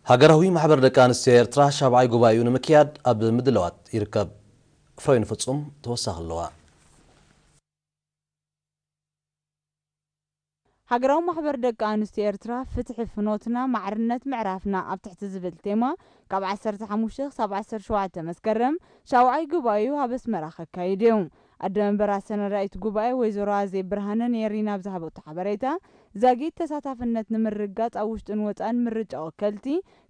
ሃገራዊ ማሕበር ደቂ ኣንስትዮ ኤርትራ ሻብዓይ ጉባኤኡ ንምክያድ ኣብ ምድላዋት ይርከብ። ፍሬን ፍጹም ተወሳኺ ኣለዋ። ሃገራዊ ማሕበር ደቂ ኣንስትዮ ኤርትራ ፍትሒ ፍኖትና ማዕርነት ምዕራፍና ኣብ ትሕቲ ዝብል ቴማ ካብ ዓሰርተ ሓሙሽተ ክሳብ ዓሰርተ ሸውዓተ መስከረም ሻውዓይ ጉባኤኡ ኣብ ኣስመራ ከካይድ እዩ። ኣደ መንበር ኣሰናዳኢት ጉባኤ ወይዘሮ ኣዜብ ብርሃነ ንኤሪና ኣብ ዝሃበቶ ሓበሬታ፣ ዛጊት ተሳታፍነት ንምርግጋጽ ኣብ ውሽጥን ወጻእን ምርጫ ወከልቲ፣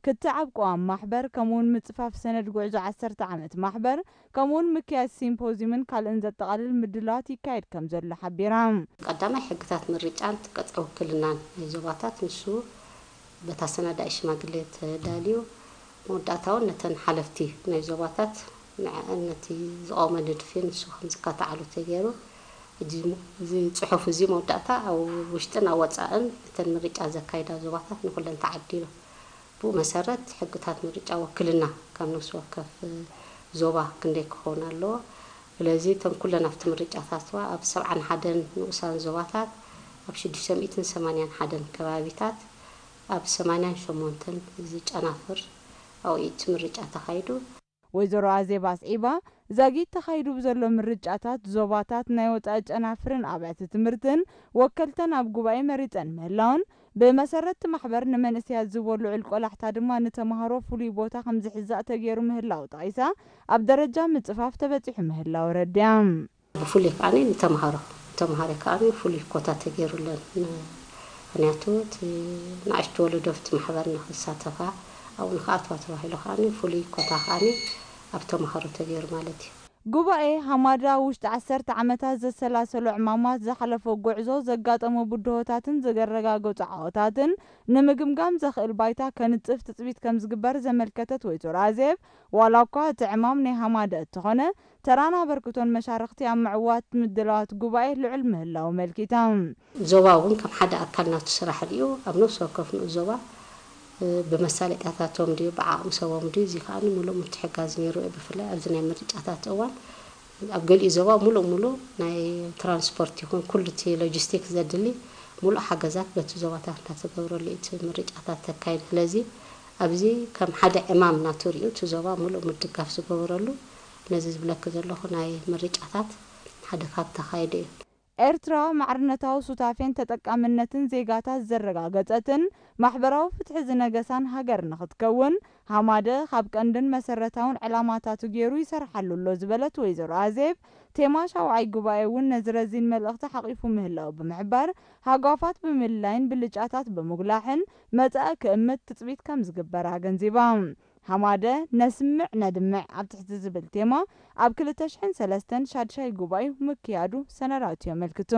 ክትዕ ኣብ ቅዋም ማሕበር፣ ከምኡውን ምጽፋፍ ሰነድ ጉዕዞ ዓሰርተ ዓመት ማሕበር፣ ከምኡውን ምክያድ ሲምፖዚዩምን ካልእን ዘጠቓልል ምድላዋት ይካየድ ከም ዘሎ ሓቢራ። ቀዳማይ ሕግታት ምርጫን ቅጽ ውክልናን ናይ ዞባታት ንሱ በታ ኣሰናዳኢ ሽማግሌ ተዳልዩ፣ መወዳእታ እውን ነተን ሓለፍቲ ናይ ዞባታት ንዐኣን ነቲ ዝቐወመ ንድፊ ንሱ ከም ዝካተዓሉ ተገይሩ። ሕጂ እዚ ጽሑፍ እዚ መወዳእታ ኣብ ውሽጥን ኣብ ወጻእን እተን ምርጫ ዘካይዳ ዞባታት ንኹለን ተዓዲሉ። ብኡ መሰረት ሕግታት ምርጫ ወክልና ካብ ነፍሲ ወከፍ ዞባ ክንደይ ክኸውን ኣለዎ። ስለዚ እተን ኩለን ኣብቲ ምርጫታትዋ ኣብ ሰብዓን ሓደን ንኡሳን ዞባታት ኣብ ሽዱሽተ ሚእትን ሰማንያን ሓደን ከባቢታት ኣብ ሰማንያን ሸሞንተን ዝጨናፍር ኣብኡ እቲ ምርጫ ተኻይዱ። ወይዘሮ ኣዜብ ኣስዒባ፣ ዛጊት ተኻይዱ ብዘሎ ምርጫታት ዞባታት ናይ ወጻኢ ጨናፍርን ኣብያተ ትምህርትን ወከልተን ኣብ ጉባኤ መሪጸን ምህላወን፣ ብመሰረት እቲ ማሕበር ንመንእሰያት ዝህቦ ልዑል ቆላሕታ ድማ ንተምሃሮ ፍሉይ ቦታ ከም ዝሕዛእ ተገይሩ ምህላው ጠቒሳ፣ ኣብ ደረጃ ምጽፋፍ ተበጺሑ ምህላው ኣረዲኣ። ብፍሉይ ከኣ ንተምሃሮ ንተምሃሮ ከኣ ፍሉይ ኮታ ተገይሩለን። ምኽንያቱ እቲ ንኣሽቱ ወለዶ ኣብቲ ማሕበር ንኽሳተፋ ኣብኡ ንኽኣትዋ ተባሂሉ ከኣ ፍሉይ ኮታ ከኣ ኣብ ተምሃሮ ተገይሩ ማለት እዩ። ጉባኤ ሃማዳ ኣብ ውሽጢ ዓሰርተ ዓመታት ዘሰላሰሎ ዕማማት፣ ዝሓለፎ ጉዕዞ፣ ዘጋጠሙ ብድሆታትን ዘረጋገጹ ዓወታትን ንምግምጋም ዘኽእል ባይታ ከንጽፍ ትጽቢት ከምዝግበር ዘመልከተት ወይዘሮ ኣዜብ፣ ዋላ እኳ እቲ ዕማም ናይ ሃማደ እተኾነ፣ ተራን ኣበርክቶን መሻርኽቲ ኣብ ምዕዋት ምድላዋት ጉባኤ ልዑል ምህላዉ ኣመልኪታ። ዞባ እውን ከም ሓደ ኣካል ናቱ ስራሕ ሪኡ ኣብ ነፍሲ ወከፍ ንኡስ ዞባ ብመሳለጥያታቶም ድዩ ብዓቕሚ ሰቦም ድዩ እዚ ከዓ ምሉእ ምትሕጋዝ ነይሩ እዩ። ብፍላይ ኣብዚ ናይ ምርጫታት እዋን ኣብ ገሊኡ ዞባ ሙሉእ ሙሉእ ናይ ትራንስፖርት ይኹን ኩሉ እቲ ሎጂስቲክስ ዘድሊ ሙሉእ ሓገዛት በቲ ዞባታት እንዳተገብረሉ እዩ እቲ ምርጫታት ተካይድ። ስለዚ ኣብዚ ከም ሓደ ዕማም ናቱ ሪኡ እቲ ዞባ ሙሉእ ምድጋፍ ዝገበረሉ ነዚ ዝብለኪ ዘለኹ ናይ ምርጫታት ሓደ ካብ ተኻይደ እዩ። ኤርትራ ማዕርነታዊ ሱታፌን ተጠቃምነትን ዜጋታት ዘረጋገጸትን ማሕበራዊ ፍትሒ ዝነገሳን ሃገር ንኽትከውን ሃማደ ካብ ቀንድን መሰረታውን ዕላማታቱ ገይሩ ይሰርሓሉ ኣሎ ዝበለት ወይዘሮ ኣዜብ፣ ቴማ ሻውዓይ ጉባኤ እውን ነዚ ረዚን መልእኽቲ ሓቒፉ ምህላው ብምሕባር፣ ሃጓፋት ብምልላይን ብልጫታት ብምጉላሕን መጻኢ ክእምት ትጽቢት ከምዝግበር ኣገንዚባ። ሃማደ ነስምዕ ነድምዕ ኣብ ትሕቲ ዝብል ቴማ ኣብ ክልተ ሽሕን ሰለስተን ሻድሻይ ጉባኤኡ ምክያዱ ሰነዳቱ የመልክቱ።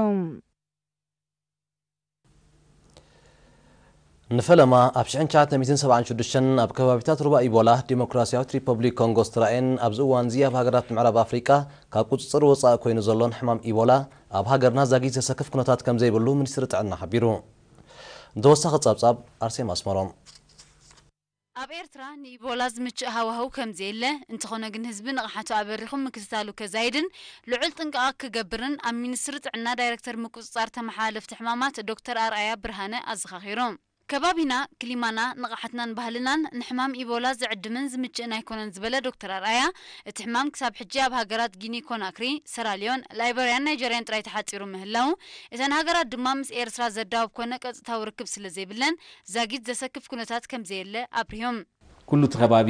ንፈለማ ኣብ ሽሕን ትሽዓተ ሚእትን ሰብዓን ሽዱሽተን ኣብ ከባቢታት ሩባ ኢቦላ ዲሞክራሲያዊት ሪፐብሊክ ኮንጎ ዝተራእየን ኣብዚ እዋንዚ ኣብ ሃገራት ምዕራብ ኣፍሪቃ ካብ ቁጽጽር ወጻኢ ኮይኑ ዘሎን ሕማም ኢቦላ ኣብ ሃገርና ዛጊት ዘሰክፍ ኩነታት ከም ዘይብሉ ሚኒስትሪ ጥዕና ሓቢሩ። ንተወሳኺ ጸብጻብ ኣርሴማ ኣስመሮም። ኣብ ኤርትራ ንኢቦላ ዝምችእ ሃዋህው ከምዘየለ፣ እንተኾነ ግን ህዝቢ ንቕሓቱ ኣበሪኹ ምክትታሉ ከዛይድን ልዑል ጥንቃቐ ክገብርን ኣብ ሚኒስትሪ ጥዕና ዳይረክተር ምቁጽጻር ተመሓላለፍቲ ሕማማት ዶክተር ኣርኣያ ብርሃነ ኣዘኻኺሩ። ከባቢና፣ ክሊማና፣ ንቕሓትናን ባህልናን ንሕማም ኢቦላ ዝዕድምን ዝምችእን ኣይኮነን ዝበለ ዶክተር ኣርኣያ፣ እቲ ሕማም ክሳብ ሕጂ ኣብ ሃገራት ጊኒ ኮናክሪ፣ ሰራልዮን፣ ላይበርያን ናይጀርያን ጥራይ ተሓጺሩ ምህላው፣ እተን ሃገራት ድማ ምስ ኤርትራ ዘዳውብ ኮነ ቀጥታዊ ርክብ ስለዘይብለን ዛጊት ዘሰክፍ ኩነታት ከምዘየለ ኣብሪሆም። ኩሉ እቲ ከባቢ፣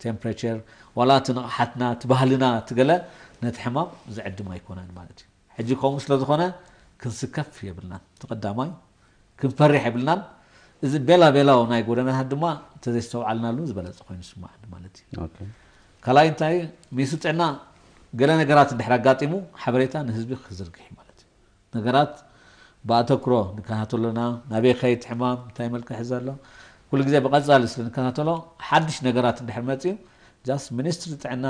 ቴምፕሬቸር፣ ዋላ እቲ ንቕሓትና፣ እቲ ባህልና፣ እቲ ገለ ነቲ ሕማም ዝዕድም ኣይኮነን ማለት እዩ። ሕጂ ከምኡ ስለ ዝኾነ ክንስከፍ የብልናን። እቲ ቀዳማይ ክንፈርሕ የብልናን። እዚ ቤላ ቤላው ናይ ጎደናታት ድማ እንተዘይስተውዓልናሉ ዝበለጸ ኮይኑ ይስምዓኒ ማለት እዩ። ካልኣይ እንታይ ሚኒስትሪ ጥዕና ገለ ነገራት እንድሕር ኣጋጢሙ ሓበሬታ ንህዝቢ ክዝርግሕ እዩ ማለት እዩ። ነገራት ብኣተኩሮ ንከታተሎ ኣለና። ናበይ ከይድ ሕማም እንታይ መልክዕ ሒዘ ኣሎ ኩሉ ግዜ ብቐጻሊ ስለ ንከታተሎ ሓድሽ ነገራት እንድሕር መጽዩ just ሚኒስትሪ ጥዕና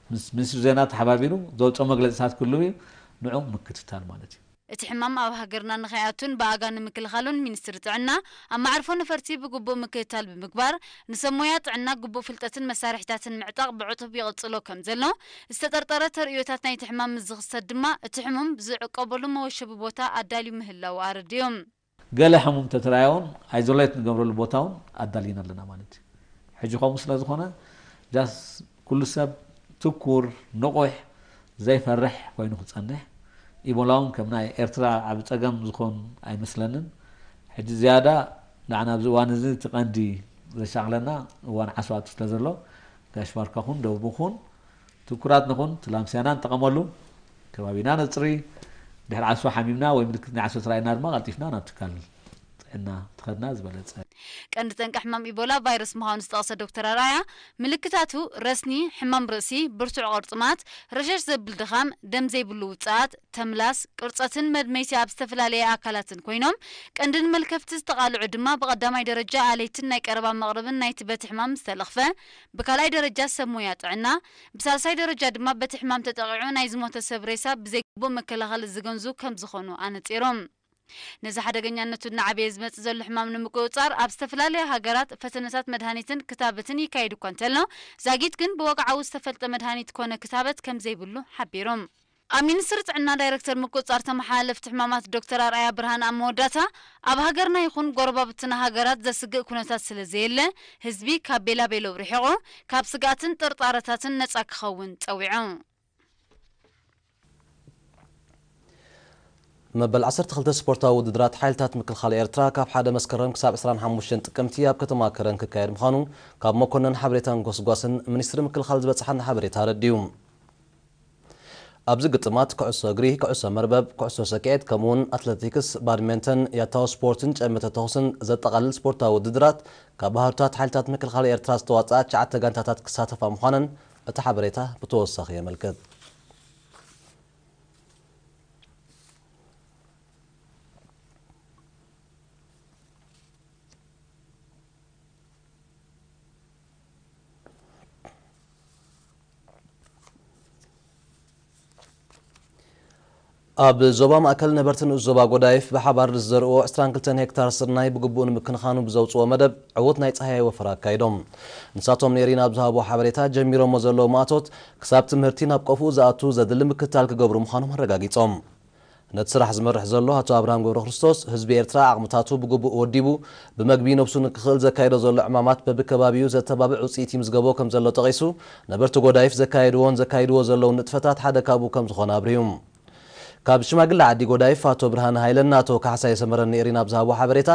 ምስ ሚኒስትሪ ዜና ተሓባቢሩ ዘውፅኦ መግለፅታት ክህልው እዩ ንዑ ምክትታል ማለት እዩ። እቲ ሕማም ኣብ ሃገርና ንኸይኣቱን ብኣጋ ንምክልኻሉን ሚኒስትሪ ጥዕና ኣብ መዓርፎ ነፈርቲ ብግቡእ ምክትታል ብምግባር ንሰብ ሞያ ጥዕና ግቡእ ፍልጠትን መሳርሒታትን ምዕጣቕ ብዕቱብ ይቕፅሎ ከምዘሎ ዝተጠርጠረ ተርእዮታት ናይቲ ሕማም ምስ ዝኽሰት ድማ እቲ ሕሙም ዝዕቆበሉ መወሸቢ ቦታ ኣዳልዩ ምህላዉ ኣረዲኡ። ገለ ሕሙም እንተተራእየ እውን ኣይዞሌት ንገብረሉ ቦታ እውን ኣዳሊና ኣለና ማለት እዩ። ሕጂ ከምኡ ስለ ዝኾነ ጃስ ኩሉ ሰብ ትኩር፣ ንቑሕ፣ ዘይፈርሕ ኮይኑ ክጸንሕ፣ ኢቦላ እውን ከም ናይ ኤርትራ ዓቢ ጸገም ዝኾን ኣይመስለንን። ሕጂ ዝያዳ ንዓና ኣብዚ እዋን እዚ እቲ ቀንዲ ዘሻቕለና እዋን ዓስባ ስለ ዘሎ፣ ጋሽ ባርካ ኩን ደቡብ ኩን ትኩራት ንኹን፣ እቲ ላምስያና ንጠቐመሉ፣ ከባቢና ነጽሪ፣ ድሕሪ ዓስባ ሓሚምና ወይ ምልክት ናይ ዓስባ ተራእየና ድማ ቀልጢፍና ናብ ትካል ጥዕና ተኸድና ዝበለጸ። ቀንዲ ጠንቂ ሕማም ኢቦላ ቫይረስ ምዃኑ ዝጠቕሰ ዶክተር ኣርኣያ፣ ምልክታቱ ረስኒ፣ ሕማም ርእሲ፣ ብርቱዕ ቁርጥማት፣ ረሸሽ ዘብል ድኻም፣ ደም ዘይብሉ ውጽኣት፣ ተምላስ፣ ቅርጸትን መድመይቲ ኣብ ዝተፈላለየ ኣካላትን ኮይኖም፣ ቀንዲ ንመልከፍቲ ዝተቓልዑ ድማ ብቐዳማይ ደረጃ ኣለይትን ናይ ቀረባ መቕርብን ናይቲ በቲ ሕማም ዝተለኽፈ፣ ብካልኣይ ደረጃ ሰብ ሞያ ጥዕና፣ ብሳልሳይ ደረጃ ድማ በቲ ሕማም ተጠቒዑ ናይ ዝሞተ ሰብ ሬሳ ብዘይግቡእ መከላኸሊ ዝገንዙ ከም ዝኾኑ ኣነጺሮም። ነዚ ሓደገኛነቱ እናዓበየ ዝመጽእ ዘሎ ሕማም ንምቁጽጻር ኣብ ዝተፈላለያ ሃገራት ፈተነታት መድሃኒትን ክታበትን ይካየድ እኳ እንተሎ፣ ዛጊት ግን ብወግዓዊ ዝተፈልጠ መድሃኒት ኮነ ክታበት ከም ዘይብሉ ሓቢሮም። ኣብ ሚኒስትሪ ጥዕና ዳይረክተር ምቁጽጻር ተመሓላለፍቲ ሕማማት ዶክተር ኣርኣያ ብርሃን ኣብ መወዳእታ፣ ኣብ ሃገርና ይኹን ጎረባብትና ሃገራት ዘስግእ ኩነታት ስለ ዘየለ፣ ህዝቢ ካብ ቤላቤለው ርሒቑ፣ ካብ ስግኣትን ጥርጣረታትን ነጻ ክኸውን ጸዊዑ። መበል ዓሰርተ ክልተ ስፖርታዊ ውድድራት ሓይልታት ምክልኻል ኤርትራ ካብ ሓደ መስከረም ክሳብ ዕስራን ሓሙሽተን ጥቅምቲ ኣብ ከተማ ከረን ክካየድ ምዃኑ ካብ መኮነን ሓበሬታን ጎስጓስን ሚኒስትሪ ምክልኻል ዝበጽሓና ሓበሬታ ኣረዲኡ። ኣብዚ ግጥማት ኩዕሶ እግሪ፣ ኩዕሶ መርበብ፣ ኩዕሶ ሰኪዔት፣ ከምኡውን ኣትለቲክስ፣ ባድሜንተን፣ ያታዊ ስፖርትን ጨመተ ተኹስን ዘጠቓልል ስፖርታዊ ውድድራት ካብ ባህርታት ሓይልታት ምክልኻል ኤርትራ ዝተዋጽኣ ትሽዓተ ጋንታታት ክሳተፋ ምዃነን እቲ ሓበሬታ ብተወሳኺ የመልክት። ኣብ ዞባ ማእከል ነበርቲ ንኡስ ዞባ ጎዳይፍ ብሓባር ንዝዘርእዎ ዕስራን ክልተን ሄክታር ስርናይ ብግቡእ ንምክንኻኑ ብዘውፅኦ መደብ ዕዉት ናይ ፃህያይ ወፈራ ኣካይዶም። ንሳቶም ኔሪና ኣብ ዝሃብዎ ሓበሬታ ጀሚሮሞ ዘለዉ ማእቶት ክሳብ ትምህርቲ ናብ ቆፍኡ ዝኣቱ ዘድሊ ምክትታል ክገብሩ ምዃኖም ኣረጋጊጾም። ነቲ ስራሕ ዝመርሕ ዘሎ ኣቶ ኣብርሃም ገብረክርስቶስ፣ ህዝቢ ኤርትራ ዓቕምታቱ ብግቡእ ወዲቡ፣ ብመግቢ ነብሱ ንክኽእል ዘካይዶ ዘሎ ዕማማት በብከባቢኡ ዘተባብዕ ውጽኢት ይምዝገቦ ከም ዘሎ ጠቒሱ፣ ነበርቲ ጎዳይፍ ዘካየድዎን ዘካይድዎ ዘለውን ንጥፈታት ሓደ ካብኡ ከም ዝኾነ ኣብርሁ። ካብ ሽማግለ ዓዲ ጎዳይፍ ኣቶ ብርሃነ ሃይለን ኣቶ ካሕሳይ ሰመረን ንኤሪና ኣብ ዝሃቦ ሓበሬታ፣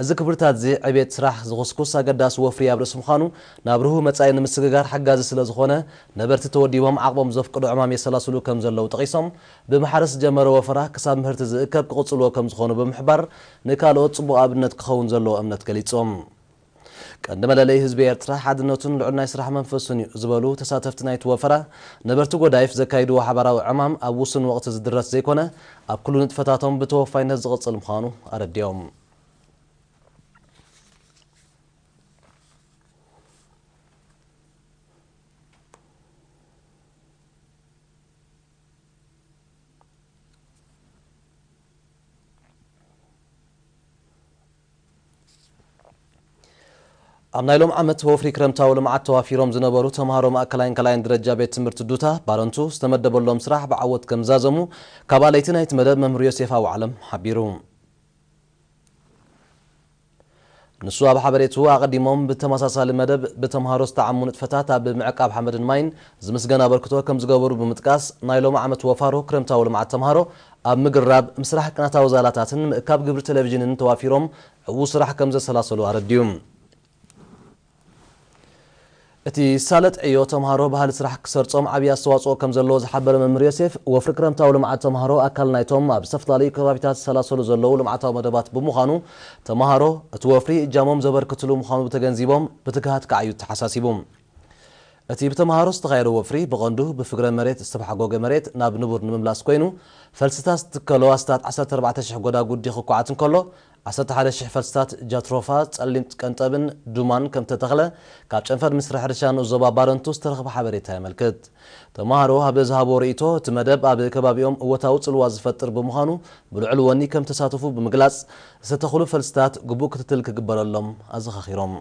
እዚ ክብርታት እዚ ዕቤት ስራሕ ዝኹስኩስ ኣገዳሲ ወፍሪ ኣብ ርእሲ ምዃኑ፣ ናብ ርሁው መጻኢ ንምስግጋር ሓጋዚ ስለ ዝኾነ፣ ነበርቲ ተወዲቦም ዓቕሞም ዘፍቅዶ ዕማም የሰላስሉ ከም ዘለዉ ጠቒሶም፣ ብማሕረስ ዝጀመረ ወፈራ ክሳብ ምህርቲ ዝእከብ ክቕጽልዎ ከም ዝኾኑ ብምሕባር፣ ንካልኦት ጽቡቕ ኣብነት ክኸውን ዘለዎ እምነት ገሊጾም። ቀንዲ መለለዪ ህዝቢ ኤርትራ ሓድነቱን ልዑል ናይ ስራሕ መንፈሱን እዩ ዝበሉ ተሳተፍቲ ናይቲ ወፈራ፣ ነበርቲ ጎዳይፍ ዘካይድዎ ሓባራዊ ዕማም ኣብ ውሱን ወቕቲ ዝድረስ ዘይኮነ፣ ኣብ ኩሉ ንጥፈታቶም ብተወፋይነት ዝቕጽል ምዃኑ ኣረዲኦም። ኣብ ናይ ሎም ዓመት ወፍሪ ክረምታዊ ልምዓት ተዋፊሮም ዝነበሩ ተምሃሮ ማእከላይን ካልኣይን ደረጃ ቤት ትምህርቲ ዱታ ባረንቱ ዝተመደበሎም ስራሕ ብዓወት ከም ዝዛዘሙ ካብ ኣለይቲ ናይቲ መደብ መምህር ዮሴፍ ኣውዓለም ሓቢሩ። ንሱ ኣብ ሓበሬትኡ ኣቐዲሞም ብተመሳሳሊ መደብ ብተምሃሮ ዝተዓሙ ንጥፈታት ኣብ ምዕቃብ ሓመድን ማይን ዝምስገን ኣበርክቶ ከም ዝገበሩ ብምጥቃስ ናይ ሎም ዓመት ወፋሮ ክረምታዊ ልምዓት ተምሃሮ ኣብ ምግርራብ ምስራሕ ቅናታዊ ዛላታትን ምእካብ ግብሪ ቴሌቪዥንን ተዋፊሮም ዕዉት ስራሕ ከም ዘሰላሰሉ ኣረዲኡ። እቲ ሳለጥ ዕዮ ተምሃሮ ባህሊ ስራሕ ክሰርጾም ዓብዪ ኣስተዋጽኦ ከም ዘለዎ ዝሓበረ መምህር ዮሴፍ፣ ወፍሪ ክረምታዊ ልምዓት ተምሃሮ ኣካል ናይቶም ኣብ ዝተፈላለዩ ከባቢታት ዝሰላሰሉ ዘለዉ ልምዓታዊ መደባት ብምዃኑ፣ ተምሃሮ እቲ ወፍሪ እጃሞም ዘበርክትሉ ምዃኑ ተገንዚቦም ብትግሃት ክዓዩ ተሓሳሲቡ። እቲ ብተምሃሮ ዝተኻየደ ወፍሪ ብቐንዱ ብፍግረ መሬት ዝተባሕጎገ መሬት ናብ ንቡር ንምምላስ ኮይኑ፣ ፈልስታት ዝትከሎ ኣስታት ዓሰርተ ኣርባዕተ ሽሕ ጎዳጉዲ ክኳዓት እንከሎ፣ ዓሰርተ ሓደ ሽሕ ፈልስታት ጃትሮፋ፣ ጸሊም ቀንጠብን ዱማን ከም ተተኽለ ካብ ጨንፈር ሚኒስትሪ ሕርሻ ንኡስ ዞባ ባረንቱ ዝተረኽበ ሓበሬታ የመልክት። ተምሃሮ ኣብ ዝሃብዎ ርእይቶ፣ እቲ መደብ ኣብ ከባቢኦም እወታዊ ጽልዋ ዝፈጥር ብምዃኑ፣ ብልዑል ወኒ ከም ተሳተፉ ብምግላጽ፣ ዝተተኽሉ ፈልስታት ግቡእ ክትትል ክግበረሎም ኣዘኻኺሮም።